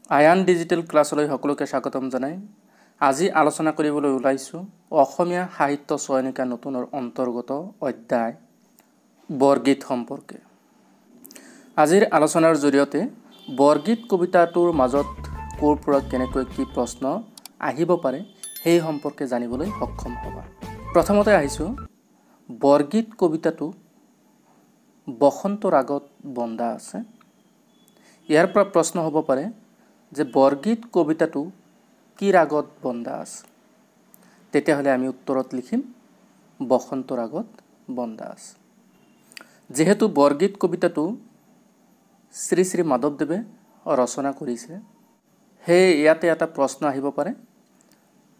আয়ান digital ক্লাছলৈ সকলোকে স্বাগতম জনাই আজি আলোচনা কৰিবলৈ ওলাইছোঁ অসমীয়া সাহিত্য চয়নিকা নতুনৰ অন্তৰ্গত অধ্যায় বৰগীত সম্পৰ্কে। আজিৰ আলোচনাৰ জৰিয়তে বৰগীত কবিতাটোৰ মাজত ক'ৰ পৰা কেনেকৈ কি প্ৰশ্ন আহিব পাৰে সেই সম্পৰ্কে জানিবলৈ সক্ষম হ'বা। প্ৰথমতে আহিছোঁ, বৰগীত কবিতাটো বসন্ত ৰাগত বন্ধা আছে। ইয়াৰ পৰা প্ৰশ্ন হ'ব পাৰে যে বৰগীত কবিতাটো কি ৰাগত বন্ধা আছে? তেতিয়াহ'লে আমি উত্তৰত লিখিম বসন্ত ৰাগত বন্ধা আছে। যিহেতু বৰগীত কবিতাটো শ্ৰী শ্ৰী মাধৱদেৱে ৰচনা কৰিছে, সেয়ে ইয়াতে এটা প্ৰশ্ন আহিব পাৰে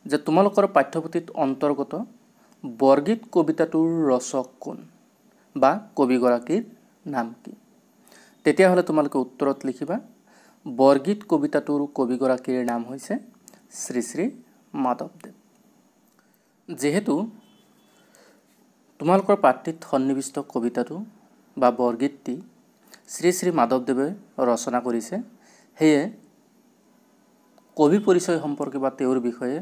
যে তোমালোকৰ পাঠ্যপুথিত অন্তৰ্গত বৰগীত কবিতাটোৰ ৰচক কোন বা কবিগৰাকীৰ নাম কি? তেতিয়াহ'লে তোমালোকে উত্তৰত লিখিবা বৰগীত কবিতাটোৰ কবিগৰাকীৰ নাম হৈছে শ্ৰী শ্ৰী মাধৱদেৱ। যিহেতু তোমালোকৰ পাঠটিত সন্নিৱিষ্ট কবিতাটো বা বৰগীতটি শ্ৰী শ্ৰী মাধৱদেৱে ৰচনা কৰিছে, সেয়ে কবি পৰিচয় সম্পৰ্কে বা তেওঁৰ বিষয়ে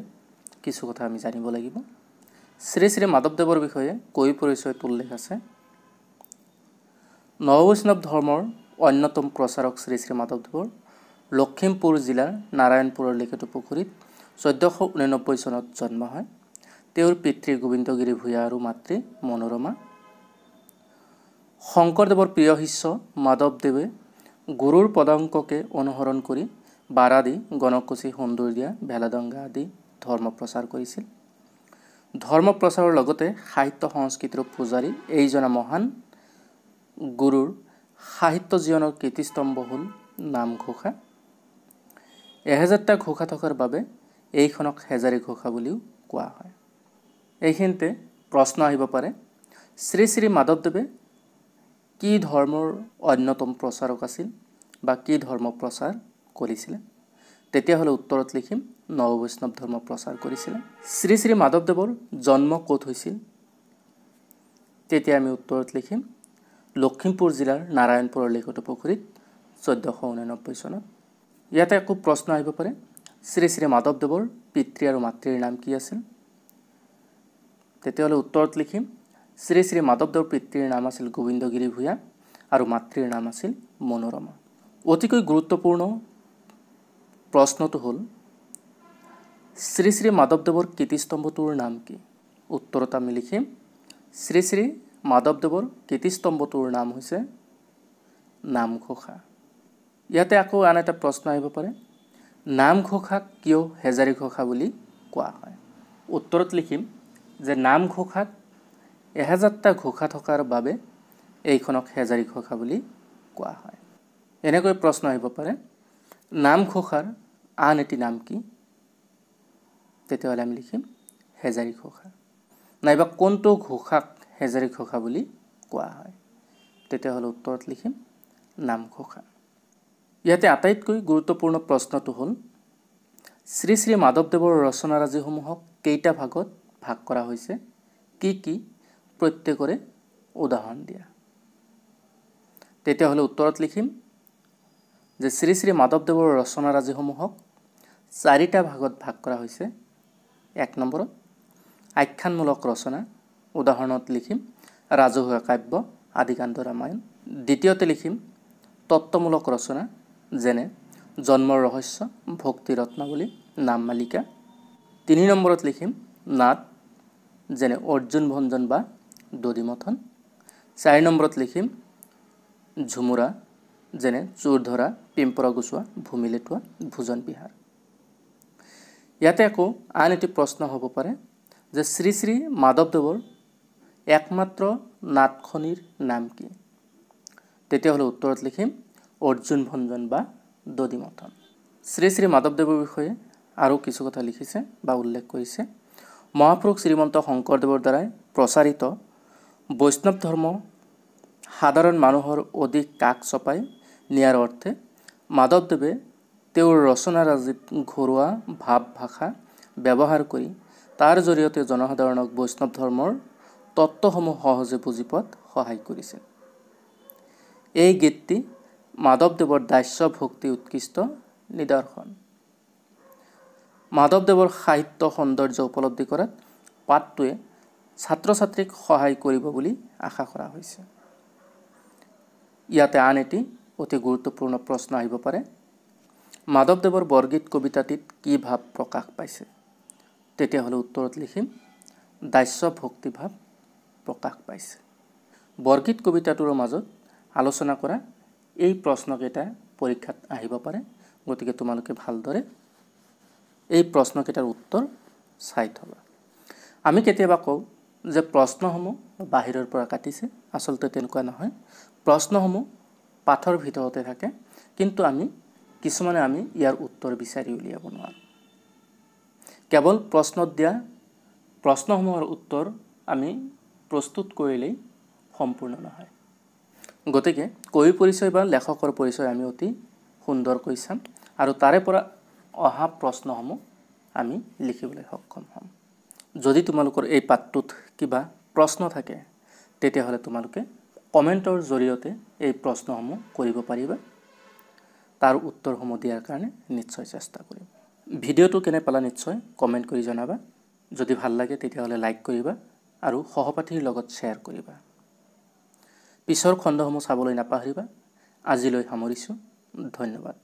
কিছু কথা আমি জানিব লাগিব। শ্ৰী শ্ৰী মাধৱদেৱৰ বিষয়ে কবি পৰিচয়ত উল্লেখ আছে। নৱবৈষ্ণৱ ধৰ্মৰ অন্যতম প্ৰচাৰক শ্ৰী শ্ৰী মাধৱদেৱৰ লখিমপুৰ জিলাৰ নাৰায়ণপুৰৰ লেখেতু পুখুৰীত 1489 চনত জন্ম হয়। তেওঁৰ পিতৃ গোবিন্দগিৰি ভূঞা আৰু মাতৃ মনোৰমা। শংকৰদেৱৰ প্ৰিয় শিষ্য মাধৱদেৱে গুৰুৰ পদাংককে অনুসৰণ কৰি বাৰাদি, গণকুচি, সুন্দৰদিয়া, ভেলাডংগা আদি ধৰ্ম প্ৰচাৰ কৰিছিল। ধৰ্ম প্ৰচাৰৰ লগতে সাহিত্য সংস্কৃতিৰ পূজাৰী এইজনা মহান গুৰুৰ সাহিত্য জীৱনৰ কীৰ্তিস্তম্ভ হ'ল নামঘোষা। 1000টা ঘোষা থকাৰ বাবে এইখনক হেজাৰী ঘোষা বুলিও কোৱা হয়। এইখিনিতে প্ৰশ্ন আহিব পাৰে, শ্ৰী শ্ৰী মাধৱদেৱে কি ধৰ্মৰ অন্যতম প্ৰচাৰক আছিল বা কি ধৰ্ম প্ৰচাৰ কৰিছিলে? তেতিয়াহ'লে উত্তৰত লিখিম নৱবৈষ্ণৱ ধৰ্ম প্ৰচাৰ কৰিছিলে। শ্ৰী শ্ৰী মাধৱদেৱৰ জন্ম ক'ত হৈছিল? তেতিয়া আমি উত্তৰত লিখিম লখিমপুৰ জিলাৰ নাৰায়ণপুৰৰ লেখত পুখুৰীত 1489 চনত। ইয়াতে একো প্ৰশ্ন আহিব পাৰে, শ্ৰী শ্ৰী মাধৱদেৱৰ পিতৃ আৰু মাতৃৰ নাম কি আছিল? তেতিয়াহ'লে উত্তৰত লিখিম শ্ৰী শ্ৰী মাধৱদেৱৰ পিতৃৰ নাম আছিল গোবিন্দগিৰি ভূঞা আৰু মাতৃৰ নাম আছিল মনোৰমা। অতিকৈ গুৰুত্বপূৰ্ণ প্ৰশ্নটো হ'ল শ্ৰী শ্ৰী মাধৱদেৱৰ কীৰ্তিস্তম্ভটোৰ নাম কি? উত্তৰত আমি লিখিম শ্ৰী শ্ৰী মাধৱদেৱৰ কীৰ্তিস্তম্ভটোৰ নাম হৈছে নামঘোষা। ইয়াতে আকৌ আন এটা প্ৰশ্ন আহিব পাৰে, নামঘোষাক কিয় হেজাৰী ঘোষা বুলি কোৱা হয়? উত্তৰত লিখিম যে নামঘোষাত 1000টা ঘোষা থকাৰ বাবে এইখনক হেজাৰী ঘোষা বুলি কোৱা হয়। এনেকৈ প্ৰশ্ন আহিব পাৰে, নামঘোষাৰ আন এটি নাম কি? তেতিয়াহ'লে আমি লিখিম হেজাৰী ঘোষা। নাইবা কোনটো ঘোষাক হেজাৰী ঘোষা বুলি কোৱা হয়? তেতিয়াহ'লে উত্তৰত লিখিম নামঘোষা। ইয়াতে আটাইতকৈ গুৰুত্বপূৰ্ণ প্ৰশ্নটো হ'ল শ্ৰী শ্ৰী মাধৱদেৱৰ ৰচনাৰাজিসমূহক কেইটা ভাগত ভাগ কৰা হৈছে, কি কি, প্ৰত্যেকৰে উদাহৰণ দিয়া। তেতিয়াহ'লে উত্তৰত লিখিম যে শ্ৰী শ্ৰী মাধৱদেৱৰ ৰচনাৰাজিসমূহক 4টা ভাগত ভাগ কৰা হৈছে। 1 নম্বৰত আখ্যানমূলক ৰচনা, উদাহৰণত লিখিম ৰাজহুৱা কাব্য আদিকাণ্ড ৰামায়ণ। দ্বিতীয়তে লিখিম তত্ত্বমূলক ৰচনা, যেনে জন্মৰ ৰহস্য, ভক্তি ৰত্নাৱলী, নাম মালিকা। 3 নম্বৰত লিখিম নাট, যেনে অৰ্জুন ভঞ্জন বা দধিমথন। 4 নম্বৰত লিখিম ঝুমুৰা, যেনে চোৰধৰা, পিম্পৰা গুচোৱা, ভূমি লেটোৱা, ভোজন বিহাৰ। ইয়াতে আকৌ আন এটি প্ৰশ্ন হ'ব পাৰে যে শ্ৰী শ্ৰী মাধৱদেৱৰ একমাত্ৰ নাটখনিৰ নাম কি? তেতিয়াহ'লে উত্তৰত লিখিম অৰ্জুন ভঞ্জন বা দধিমথন। শ্ৰী শ্ৰী মাধৱদেৱৰ বিষয়ে আৰু কিছু কথা লিখিছে বা উল্লেখ কৰিছে। মহাপুৰুষ শ্ৰীমন্ত শংকৰদেৱৰ দ্বাৰাই প্ৰচাৰিত বৈষ্ণৱ ধৰ্ম সাধাৰণ মানুহৰ অধিক কাষ চপাই নিয়াৰ অৰ্থে মাধৱদেৱে তেওঁৰ ৰচনাৰাজিত ঘৰুৱা ভাৱ ভাষা ব্যৱহাৰ কৰি তাৰ জৰিয়তে জনসাধাৰণক বৈষ্ণৱ ধৰ্মৰ তত্ত্বসমূহ সহজে বুজি পোৱাত সহায় কৰিছিল। এই গীতটি মাধৱদেৱৰ দাস্য ভক্তি উৎকৃষ্ট নিদৰ্শন। মাধৱদেৱৰ সাহিত্য সৌন্দৰ্য উপলব্ধি কৰাত পাঠটোৱে ছাত্ৰ ছাত্ৰীক সহায় কৰিব বুলি আশা কৰা হৈছে। ইয়াতে আন এটি অতি গুৰুত্বপূৰ্ণ প্ৰশ্ন আহিব পাৰে, মাধৱদেৱৰ বৰগীত কবিতাটিত কি ভাৱ প্ৰকাশ পাইছে? তেতিয়াহ'লে উত্তৰত লিখিম দাস্য ভক্তিভাৱ প্ৰকাশ পাইছে। বৰগীত কবিতাটোৰ মাজত আলোচনা কৰা এই প্ৰশ্নকেইটা পৰীক্ষাত আহিব পাৰে, গতিকে তোমালোকে ভালদৰে এই প্ৰশ্নকেইটাৰ উত্তৰ চাই থবা। আমি কেতিয়াবা কওঁ যে প্ৰশ্নসমূহ বাহিৰৰ পৰা কাটিছে, আচলতে তেনেকুৱা নহয়। প্ৰশ্নসমূহ পাঠৰ ভিতৰতে থাকে, কিন্তু আমি কিছুমানে আমি ইয়াৰ উত্তৰ বিচাৰি উলিয়াব নোৱাৰোঁ। কেৱল প্ৰশ্নত দিয়া প্ৰশ্নসমূহৰ উত্তৰ আমি প্ৰস্তুত কৰিলেই সম্পূৰ্ণ নহয়। গতিকে কবি পৰিচয় বা লেখকৰ পৰিচয় আমি অতি সুন্দৰকৈ চাম আৰু তাৰে পৰা অহা প্ৰশ্নসমূহ আমি লিখিবলৈ সক্ষম হ'ম। যদি তোমালোকৰ এই পাঠটোত কিবা প্ৰশ্ন থাকে, তেতিয়াহ'লে তোমালোকে কমেণ্টৰ জৰিয়তে এই প্ৰশ্নসমূহ কৰিব পাৰিবা। তাৰ উত্তৰসমূহ দিয়াৰ কাৰণে নিশ্চয় চেষ্টা কৰিম। ভিডিঅ'টো কেনে পালা নিশ্চয় কমেণ্ট কৰি জনাবা। যদি ভাল লাগে তেতিয়াহ'লে লাইক কৰিবা আৰু সহপাঠীৰ লগত শ্বেয়াৰ কৰিবা। পিছৰ খণ্ডসমূহ চাবলৈ নাপাহৰিবা। আজিলৈ সামৰিছোঁ, ধন্যবাদ।